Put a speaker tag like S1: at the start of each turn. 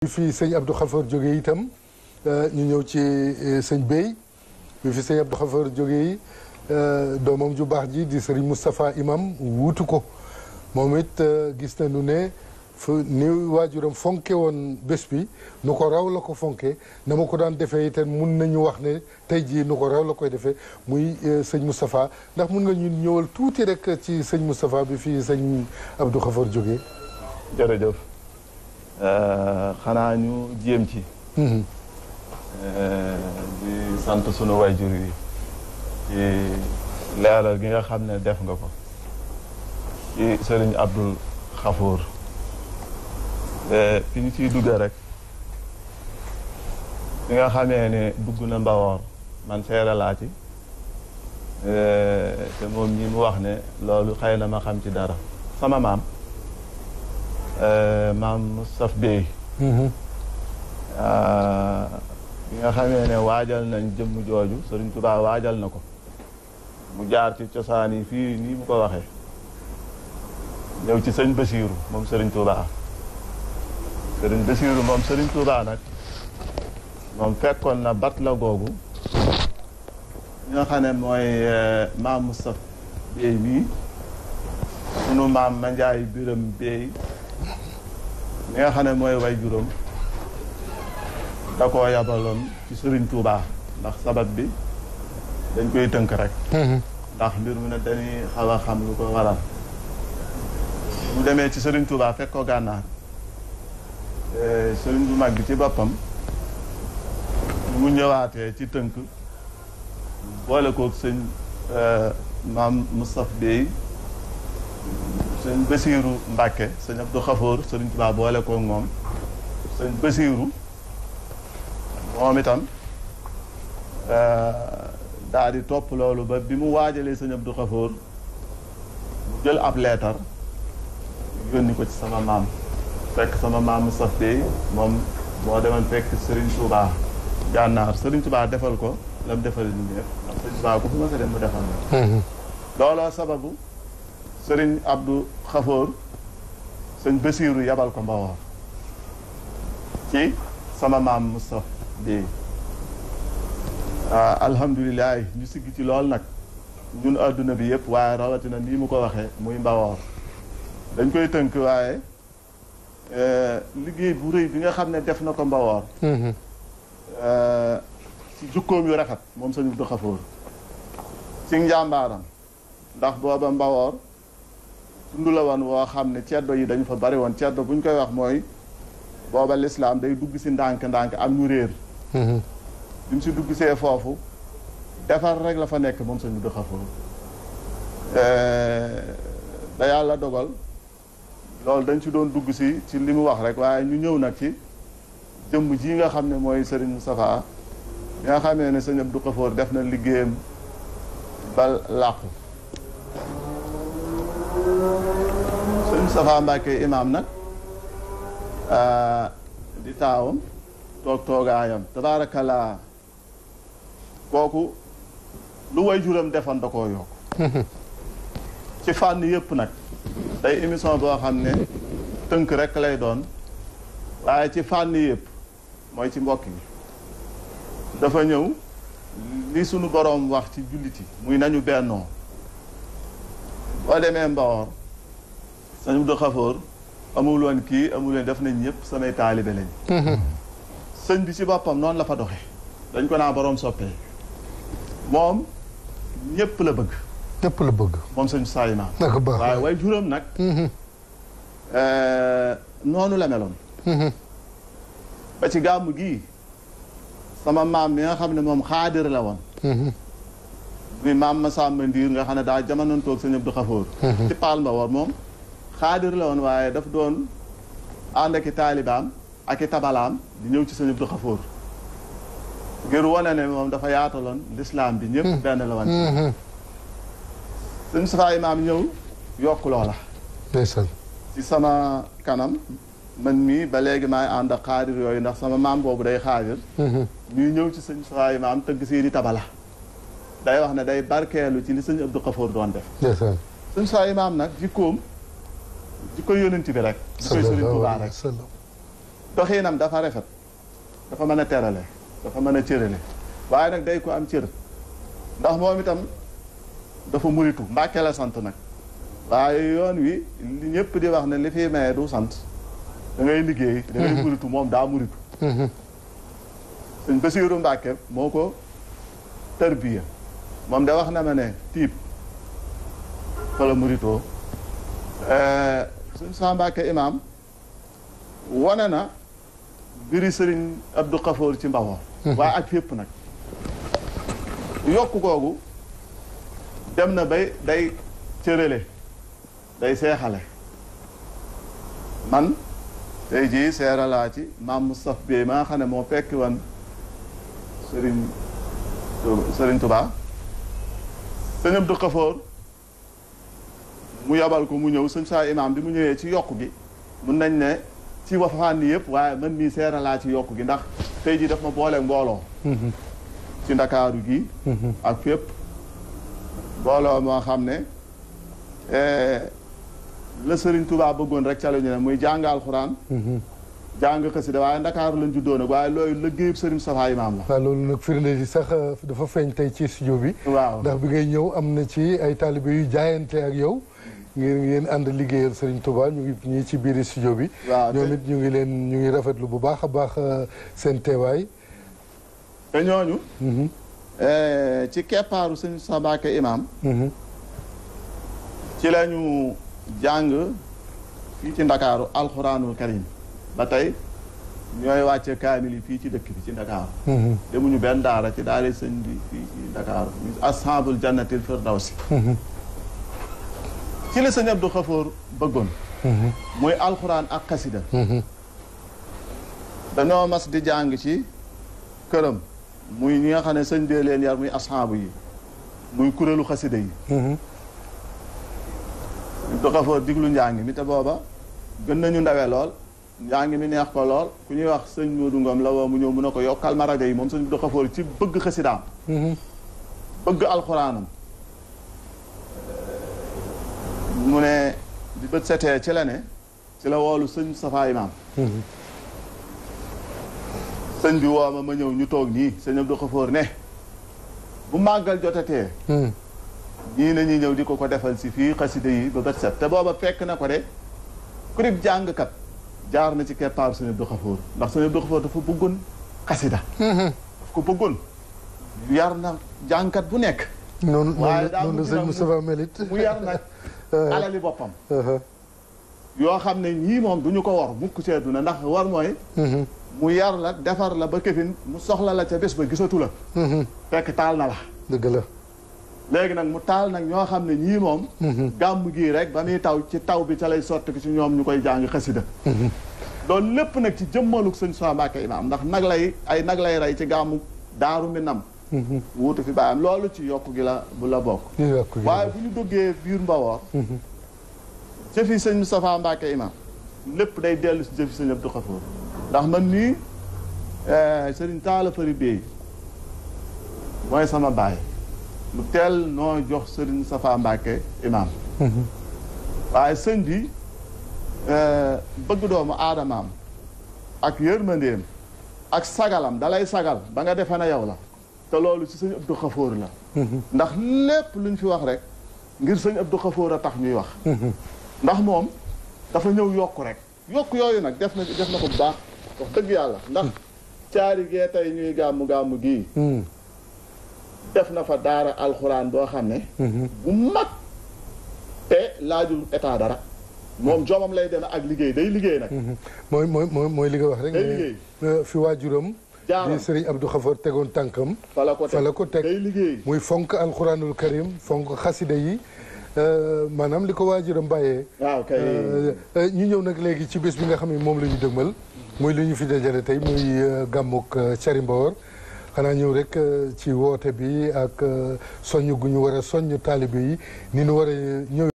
S1: fii sëñ Abdou Khafor jógee itam ñu ñëw ci sëñ Bey bi fi sëñ Abdou Khafor jógee doomam ju baax ji di sëriñ Moustapha Imam wuutu ko moom it gis nañu ne fu ni waajuram fonke woon bés bi nu ko raw la ko fonke na ma ko daan defee itam mun nañu wax ne tey jii nu ko raw la koy defee muy sëñ Moustapha ndax mun nga ñu ñëwal tuuti rek ci sëñ Moustapha bi fii sëñ Abdou Khafor jógee.
S2: jërëjëf xanaa ñu jéem ci. di sant sunu waajur yi ci leeral gi nga xam ne def nga ko ci sëriñ Abdou Khafor. fi ñu ciy dugge rek fi nga xamee ne dugg na Mbawor man seere laa ci te moom ñi mu wax ne loolu xëy na ma xam ci dara sama maam Moustapha Bey bi nga xamee ne waajal nañ jëmm jooju Sëriñ Tuubaa waajal na ko mu jaar ci cosaan yi fii nii mu ko waxee ñëw ci sëñ Basiiru moom Sëriñ Tuubaa Sëriñ Basiiru moom Sëriñ Tuubaa nag moom fekkoon na bat la googu nga xam ne mooy maam Moustapha Bey mii sunu maam Mandiaye Biram Bey mi nga xam ne mooy way juróom da koo yabaloon ci Sëriñ Tuubaa ndax sabab bi dañ koy tënk rek ndax mbir mu ne dañuy xaw a xam lu ko waral mu demee ci Sëriñ Tuubaa fekk ko gànnaar sëriñ bu mag bi ci boppam mu ñëwaatee ci tënk boole koog sëñ maam Moustapha Bey sëñ Basiiru Mbàkke sëñ Abdou Khafor Sëriñ Tuubaa boole koog moom sëñ Basiiru moom itam daal di topp loolu ba bi mu waajalee sëñ Abdou Khafor mu jël ab leetar yónni ko ci sama maam fekk sama maam Moustapha Bey moom moo demoon fekk Serigne Touba gànnaar Serigne Touba defal ko la mu defal ñu ñëpp ndax Serigne Touba ku fi ma sa dem mu defal la looloo sababu Serigne Abdou Khafor sëñ Basiiru yabal ko Mbawor ci sama maam Moustapha Bey alhamdulilah ñu siggi ci lool nag ñun adduna bi yëpp waaye rawatina nii mu ko waxee muy Mbawor dañ koy tënk waaye liggéey bu rëy bi nga xam ne def na ko Mbawor ci jukkoom yu rafet moom sëñ Abdou Khafor ci njàmbaaram ndax booba Mbawor tund la woon woo xam ne ceddo yi dañu fa bari woon ceddo bu ñu koy wax mooy booba lislaam day dugg si ndànk-ndànk am ñu réer bi mu si dugg see foofu defar rek la fa nekk moom sëñ Abdou Khafor da yàlla dogal loolu dañ ci doon dugg si ci li mu wax rek waaye ñu ñëw nag ci jëmm ji nga xam ne mooy Serigne Moustapha bi nga xamee ne sëñ Abdou Khafor def na liggéeyam ba làqu sëñ Moustapha Mbàkke imaam nag di taawam toogaayam tabaarakallaa kooku lu way juram defoon da koo yokk ci fànn yëpp nag day émission boo xam ne tënk rek lay doon waaye ci fànn yëpp mooy ci mbokk yi dafa ñëw li sunu boroom wax ci jullit yi muy nañu bennoo boo demee Mbawor sëñ Abdou Khafor amul woon kii amul woon def nañ ñëpp samay taalibe lañ sëñ bi ci boppam noonu la fa doxe dañ ko naa boroom soppee moom ñëpp la bëgg
S1: ñëpp la bëgg
S2: moom sëñ Saayma
S1: baax
S2: waaye way juróom nag noonu la meloon ba ci gàmmu gii sama maam mi nga xam ne moom xaadir la woon muy maam Masamba Ndiir nga xam ne daa jamonoon toog sëñ Abdou Khafor ci Paal Mbawor moom xaadir la woon waaye daf doon ànd ak i taalibaam ak i tabalaam di ñëw ci sëñ Abdou Khafor ngir wane ne moom dafa yaataloon lislaam bi ñëpp benn la woon sëñ Safa Imaam ñëw yokk loola
S1: ndeysaan
S2: ci sama kanam man mii ba léegi maay ànd ak xaadir yooyu ndax sama maam boobu day xaadir ñuy ñëw ci sëñ Safa Imaam tëgg seeni tabala day wax ne day barkeelu ci li sëñ Abdou Khafor doon def
S1: ndeysaan
S2: sëñ Safa Imaam nag jikkoom jikko yónent bi rek jikkoy Sëriñ Tuubaa rek doxiinam dafa rafet dafa mën a terale dafa mën a cërale waaye nag day ko am cër ndax moom itam dafa muritu Mbàkke la sant nag waaye yoon wi li ñëpp di wax ne li fi maye du sant da ngay liggéey da ngay muritu moom daa muritu sëñ Basiiru Mbàkke moo ko tarbiya moom da wax na ma ne tiib fa la muritoo sëñ Saa Mbàkke imaam wane na biri sëriñ Abdou Khafour ci Mbawar waaye ak fépp nag yokk googu dem na bay day cërale day seexale man tey jii seeralaa ci maam Moustapha Bey maa xam ne moo fekk woon Sëriñ Tuubaa sëñ Abdou Khafour mu yabal ko mu ñëw sëñ Saa imaam bi mu ñëwee ci yokk gi mun nañ ne ci wafaan ni yëpp waaye man mii seeralaa ci yokk gi ndax tey jii daf ma booleeg mbooloo ci Ndakaaru gi ak fépp mbooloo moo xam ne la Sëriñ Tuubaa bëggoon rek ca la ñu ne muy jàng alxuraan jàng xasida waaye Ndakaaru lañ juddoo nag waaye loolu liggéeyub Sëriñ Safaa imaam la
S1: waaw loolu nag firnde si sax dafa feeñ tey ci studio bi
S2: waaw
S1: ndax bi ngay ñëw am na ci ay taalibe yu jaayante ak yow ngir ngeen ànd liggéeyal Sëriñ Tuubaa ñu ngi ñii ci biir studio bi ñoom it ñu ngi rafetlu bu baax a baax seen teewaay
S2: te ñooñu ci keppaaru Sëriñ Saa Mbàkke imaam ci lañu jàng fii ci Ndakaaru alxuraanul karim ba tey ñooy wàcce kaamil yi fii ci dëkk bi ci Ndakaaru demuñu benn daara ci daara sëñ bi fii ci Ndakaaru ashaabul jannatil firdawsi ci la sëñ Abdou Khafour bëggoon muy alxuraan ak xasida dañoo mas di jàng ci këram muy ñi nga xam ne sëñ bee leen yar muy ashaabu yi muy kuréelu xasida yi Abdou Khafour diglu njàng mi te booba gën nañu ndawe lool njàng mi neex ko lool ku ñuy wax sëñ Modou Ngom la woo mu ñëw mu ne ko yokkal ma rajo yi moom sëñ Abdou Khafour ci bëgg xasidaam bëgg alxuraanam mu ne di bët setee ci la ne ci la woolu sëñ Safa imaam sëñ bi woo ma ñëw ñu toog nii sëñ Abdou Khafour ne bu màggal jotatee ñii nañuy ñëw di ko defal si fii xasida yi ba bët set te booba fekk na ko de ku dib jàngkat jaar na ci keppaaru sëñ Abdou Khafour ndax sëñ Abdou Khafour dafa bëggoon xasida daf ko bëggoon yar na jàngkat bu nekk
S1: noonu sëñ Moustapha melit
S2: mu yar nag alali boppam yoo xam ne ñii moom du ñu ko war mukk ci àdduna ndax war mooy mu yar la defar la ba këfin mu soxla la ca bés ba gisatu la fekk taal na la
S1: dëgg la
S2: léegi nag mu taal nag ñoo xam ne ñii moom gàmm gii rek ba muy taw ci taw bi ca lay sotti ci ñoom ñu koy jàng xasida loolu lépp nag ci jëmmaluk sëñ Saa Mbàkke imaam ndax nag lay rey ci gàmmu Daaru Minam wuutu fi bàyyam loolu ci yokk gi la bu la bokk waaye bu ñu duggee biir Mbawar jëfi sëñ Moustapha Mbàkke imaam lépp day dellu si jëfi sëñ Abdou Khafour ndax man nii sëriñ Taala Fari Bey mooy sama baay mu teel noo jox sëriñ Moustapha Mbàkke imaam waaye sëñ bi bëgg doomu aadamaam ak yërmandeem ak sagalam dalay sagal ba nga defe na yow la te loolu ci sëñ Abdou Khafour la ndax lépp luñ fi wax rek ngir sëñ Abdou Khafour a tax ñuy wax ndax moom dafa ñëw yokk rek yokk yooyu nag def na ko bu baax wax dëgg yàlla ndax caari gee tey ñuy gàmmu gii def na fa daara alxuraan boo xam ne bu mag te laajul état dara moom jomam lay demee ak liggéey day liggéey nag
S1: mooy li nga wax rek
S2: day liggéey
S1: fi waajuram di Sëriñ Abdou Khafour tegoon tànkam
S2: fa la ko teg
S1: day
S2: liggéey
S1: muy fonk alxuraanul karim fonk xasida yi maanaam li ko waajuram bàyyee
S2: waaw kay
S1: ñu ñëw nag léegi ci bés bi nga xam ne moom la ñu dëgmal muy li ñu fi dajale tey muy gàmmuk Thiary Mbawar xanaa ñëw rek ci woote bi ak soññ gu ñu war a soññ taalibe yi ni ñu war a ñëw